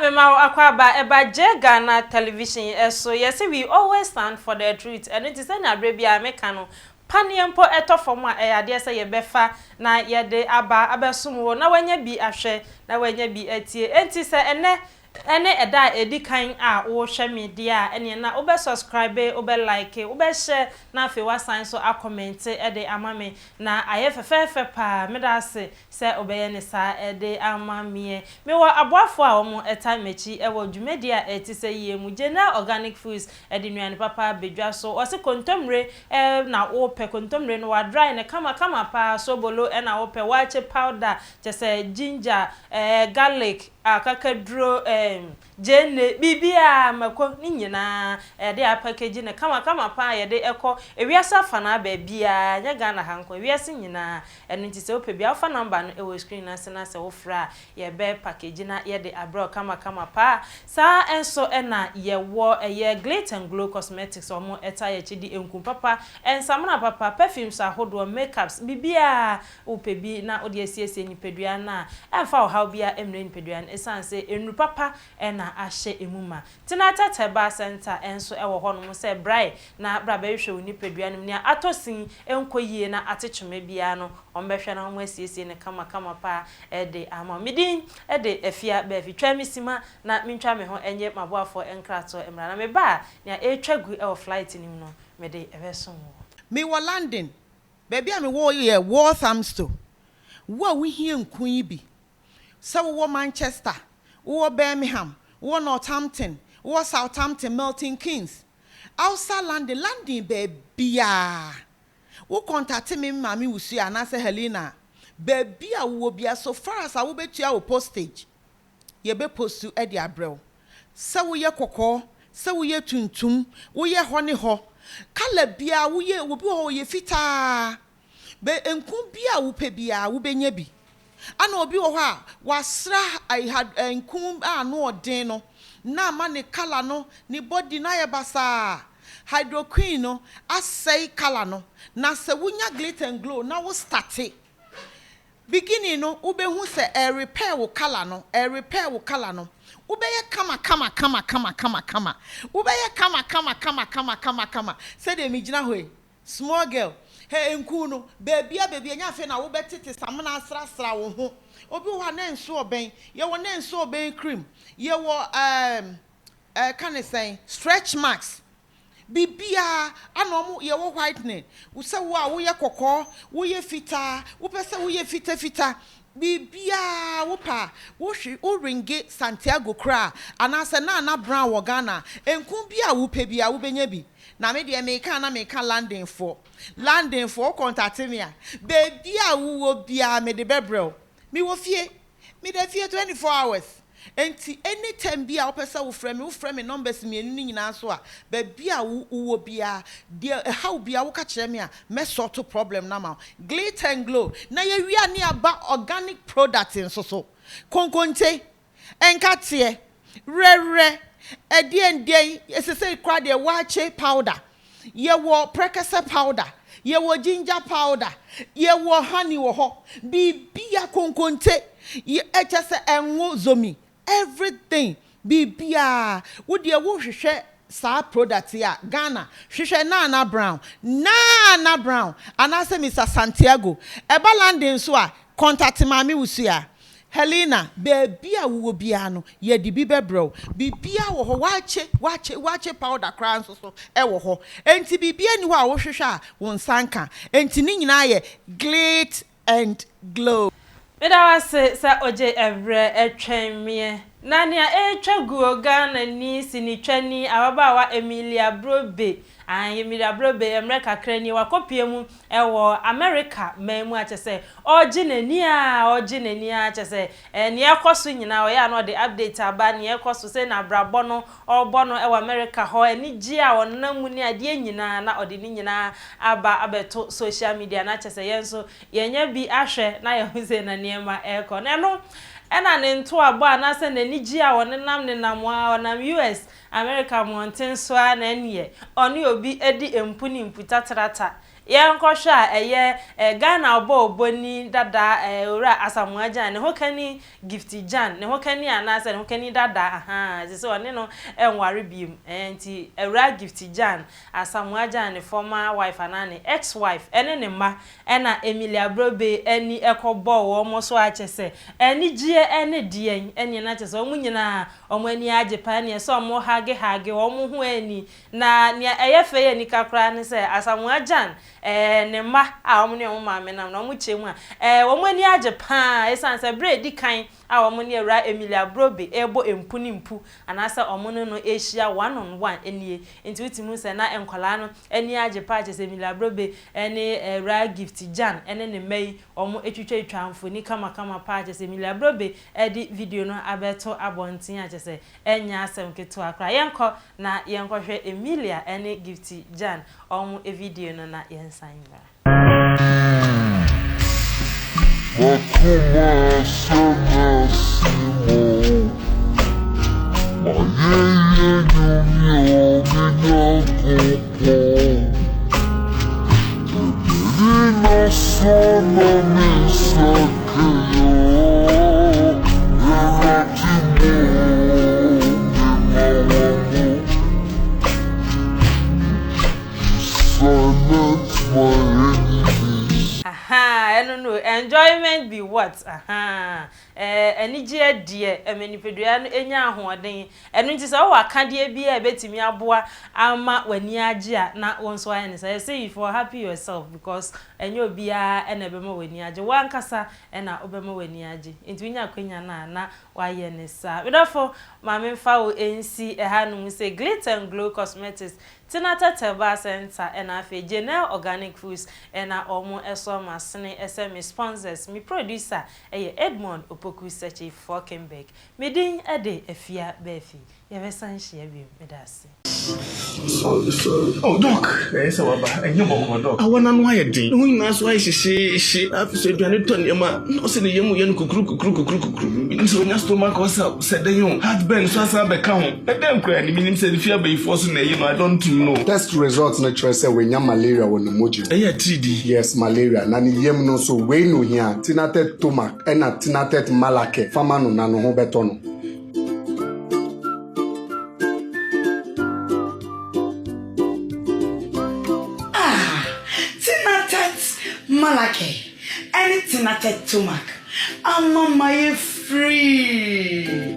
Mema wo akwaaba ɛba J Ghana Television ɛso. Yɛse we always stand for the truth. Ɛno nti sɛnea aberɛ biara meka no, paneɛ mpo ɛtɔ fam a, ɛyɛ adeɛ sɛ yɛbɛfa na yɛde aba abɛsom wo na wanya bi ahwɛ na wanya bi atie. Enti sɛ ɛnɛ ɛne ɛda a ɛdi kan a wohwɛ me deɛ a, ɛneɛ na wobɛ subscribe, wobɛ like, wobɛhyɛ, na afei wasan so acomment ɛde ama me na ayɛ fɛfɛɛfɛ paa. Meda ase sɛ wobɛyɛ ne saa ɛde ama meɛ. Mewɔ aboafoɔ a wɔn ɛta m'akyi ɛwɔ dwumadie a ɛte sɛ yie mu. General Organic Foods ɛde nnuane papa bedwa so. Ɔse kontomire na wopɛ, kontomire no wadry ne kama kama paa, sobolo ɛna wopɛ, waakye powder, kyɛ sɛ ginger, garlic, akakaduro, gyeene, biribiara, mako ne nyinaa ɛde apackage ne kama kama paa. Yɛde ɛkɔ ewiase afanaa baabiara, nyɛ Ghana ha nko, ewiase nyinaa. Ɛno nti sɛ wopɛ bi a, wofa number no ɛwɔ screen n'ase na sɛ wofrɛ a, yɛbɛ package na yɛde abrɛ kama kama paa. Saa nso ɛna yɛwɔ ɛyɛ Glit and Glow Cosmetics. Ɔmo ɛta yɛkyi di nkum papa, nsamina papa, perfumes ahodoɔ, makeups, biribiara wopɛ bi na wode asiesie nipadua no a, ɛmfa ɔhaw biara mmerɛ nipadua no, ɛsiane sɛ nnuru papa ɛna ahyɛ emu ma. Tinata Herbal Center nso ɛwɔ hɔnom sɛ brae na bra bɛhwehwɛ wo nipadua no mu, nea atɔ sin nkɔ yie na ate twema biara no, ɔmbɛhwɛ na wɔn asiesie no kamakama paa ɛde ama. Me din ɛde Afia Baafi. Twa me sima na mentwa me ho ɛnyɛ m'aboafoɔ nkratoɔ mmra, na meba a, nea ɛretwa gu ɛwɔ flight no mu no, mede ɛbɛsom wɔ. Mewɔ London, baabi a mewɔ yɛ Walthamstow. Wo a wohia nku yi bi, sɛ wowɔ Manchester, wowɔ Birmingham, wowɔ Northampton, wowɔ Southampton, Milton Keynes, outside London, London baabiaa, wo contact me, Maame Wusua anaasɛ Helena, baabi a wowɔ bia, so far as a wobɛtua wo postage, yɛbɛpost de abrɛ wo. Sɛ woyɛ kɔkɔɔ, sɛ woyɛ tuntum, woyɛ hɔ ne hɔ colour biara, woyɛ obi wɔ hɔ wɔyɛ fitaa bɛ, nku bi a wopɛ biara wobɛnya bi. Ana obi wɔ hɔ a wasra nku a ano ɔden no na ama ne colour no, ne body no ayɛ basaa, hydroquine no asɛe colour no. Na sɛ wonya Glit and Glow na wo start beginning no, wobɛhu sɛ ɛrepair wo colour no, ɛrepair wo colour no, wobɛyɛ kama kama kama kama kama kama, wobɛyɛ kama kama kama kama kama kama sɛdeɛ megyina hɔ yi, small girl. Hɛ, nku no beebia beebia nya afei na wobɛtete samina asrasra wo ho. Obi wɔ hɔ a ne nso ɔbɛn, yɛwɔ ne nso ɔbɛn cream, yɛwɔ ɛɛ ka ne sɛn, stretch marks, biribiara ana ɔmo yɛwɔ whitening. Sɛ wo a woyɛ kɔkɔɔ, woyɛ fitaa, wopɛ sɛ woyɛ fitafita, biribiara wopɛ a, wohwe woringe Santiago koraa anaasɛ Nana Brown wɔ Ghana, nku bi a wopɛ bi a wobɛnya bi. Na me deɛ meka na meka Londonfoɔ, Londonfoɔ, wo contact me a, beebi a wowɔ biara mede bɛbrɛ wo. Mewɔ fie, mede fie 24 hours. Nti anytime bi a wopɛ sɛ wofrɛ me, wofrɛ me numbers mmienu no nyinaa so a, baabi a wowɔ biara deɛ ɛhaw biara, woka kyerɛ me a, mɛsort problem no ama wo. Glit and Glow na yɛwia ne aba organic product nso so, konkonte, nkateɛ, rɛrɛ, ɛdeɛn deɛn, ɛsɛ sɛ kora deɛ, waakye powder, yɛwɔ prɛkɛsɛ powder, yɛwɔ ginger powder, yɛwɔ honey wɔ hɔ, biribia, konkonte, ɛkyɛ sɛ ɛnwo zomi, everything, biribiaa. Wodeɛ wohwehwɛ saa product yi a, Ghana, hwehwɛ Nana Brown, Nana Brown anaasɛ Mr Santiago. Ɛba London nso a, contact Maame Wusua Helena. Beebi a wowɔ biara no, yɛde bi bɛbrɛ wo. Biribiara wɔ hɔ, waakye waakye waakye powder koraa nso so ɛwɔ hɔ. Enti biribiara ni hɔ a wohwehwɛ a wo nsa nka. Enti ne nyinaa yɛ Glit and Glow. Meda wase sɛ ogye ɛberɛ ɛtwɛn meɛ. Na nea ɛretwa guo, Ghana ni sinitwani ababaawa Emilia Brobe, ayi Emilia Brobe, mmerɛ kakra ni wakɔpie mu ɛwɔ America man mu, akyɛ sɛ ɔregye n'ani a, ɔregye n'ani a, kyɛ sɛ nea ɛkɔ so nyinaa ɔyɛ a na ɔde update aba, nea ɛkɔ so sɛ n'abrabɔ no ɔrebɔ no ɛwɔ America hɔ, anigye a ɔnam mu ne adeɛ nyinaa, na ɔde ne nyinaa aba abɛto social media, na kyɛ sɛ yɛn nso yɛnyɛ bi ahwɛ na yɛho sɛ na nneɛma ɛrekɔ. Na ɛno ɛna ne ntoabɔ anaasɛ n'anigye a ɔnenam nenam a ɔnam US America mmɔnten so a, na ɛneɛ ɔne obi di mpu ne mpu tatrata. Yɛnkɔhwɛ a ɛyɛ eh, Ghana ɔbɔɔbɔni dada eh, Owura Asamoah Gyan, ne hokani Gifty Gyan, ne hokani anaasɛ ne hokani dada, ahaa, ɛsɛ sɛ ɔne no nware biom, eh, nti Awuraa Gifty Gyan, Asamoah Gyan ne former wife anaa ne ex-wife, ɛne ne mma ɛna Emilia Brobbey ani kɔbɔɔ wɔn so a kyerɛ sɛ anigyeɛ ne deɛn ɛneɛ na kyerɛ sɛ wɔn nyinaa wɔn ani agye paa ɛneɛ sɛ wɔn hage hage wɔn ho ani. Na nea ɛyɛ fɛ yɛ anika koraa ne sɛ Asamoah Gyan ɛɛ ne mma a wɔn ne wɔn maame nam no wɔn kyɛ mu a ɛɛ wɔn ani agye paa ɛsiane sɛ berɛ a ɛdi kan a wɔn ne Awuraa Emilia Brobbey rebɔ mpu ne mpu anaasɛ wɔn ne no rehyia one on one nie. Nti wotumi hu sɛ na nkwadaa no ani agye paa kyerɛ sɛ Emilia Brobbey ne Awuraa Gift Gyan ne ne mma yi wɔn twitwatwaa mfoni kamakama paa kyerɛ sɛ Emilia Brobbey de video no abɛto abɔnten a kyerɛ sɛ ɛnyɛ asɛm ketewa koraa. Yɛnkɔ na yɛnkɔhwɛ Emilia ne Gifty Gyan wɔn video no na yɛnsan mmra. M'akoma asɛ m'ase ma wo M'ayɛyie nnwom yi o me Nyankopɔn Ɛbɛyi n'asɔ na me nsa kɛyɛ o Awurade mo me ma w'amo Silent my enemies. Ahaa ɛno no enjoyment be what ahaa ɛɛ anigyeɛ deɛ ɛma nipadua no nya ahoɔden ɛno nti sɛ wowɔ akadeɛ bi a ɛbɛtumi aboa ama w'ani agye a na wo nso ayɛ no saa yɛse if you're happy yourself because ɛnyɛ obiara na ɛbɛma w'ani agye wo ankasa na wobɛma w'ani agye nti wonya akwanya no a na woayɛ no saa me dɔfo ma memfa wo nsi ɛhanom sɛ Glitter and Glow Cosmetics Tina Tɛtɛ Bar Centre ɛna afei Janelle Organic Foods ɛna wɔn ɛsɔ m'asene ɛsɛ me sponsors, me producer ɛyɛ Edmond Opoku Sechi Falkenberg. Me din ɛde Afia Baafi. Yɛbɛsan hyia bio. Meda ase. Sorry, sorry. Oh, Doc, ɛyɛ sɛ waba. Ɛnyɛ bɔkɔɔ, Doc. Awɔ n'ano ayɛ den. Ne ho nyinaa so ayɛ hyehyeehye. Na afei so aduane tɔ nneɛma a, na ɔsɛ ne yam yɛ no kukuru kukuru kukuru kukuru. Menim sɛ onya stomach ulcer sɛ dɛn o. Heartburn nso asan abɛka ho. Ɛdɛn koraa ni? Menim sɛ ne fie abayifoɔ so na ɛyi no, I don't know. Test result no kyerɛ sɛ wanya malaria wɔ ne mogya mu. Ɛyɛ atiridii. Yes, malaria. Na ne yam no nso, wei na ohia, Tinatet Tomac ɛna Tinatet Malake fa ma no na ne ho bɛtɔ no. Ah, Tinatet Malake ɛne Tinatet Tomac ama mayɛ free.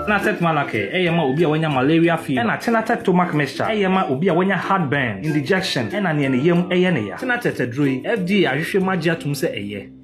Tinatet Malake yɛ ma obi a wanya malaria fever ɛna Tinatet Tomac Mixture yɛ ma obi a wanya heartburn, indigestion ɛna nea ne yam yɛ no ya. Tinatet aduro yi, FDA ahwehwɛ mu agye atom sɛ ɛyɛ.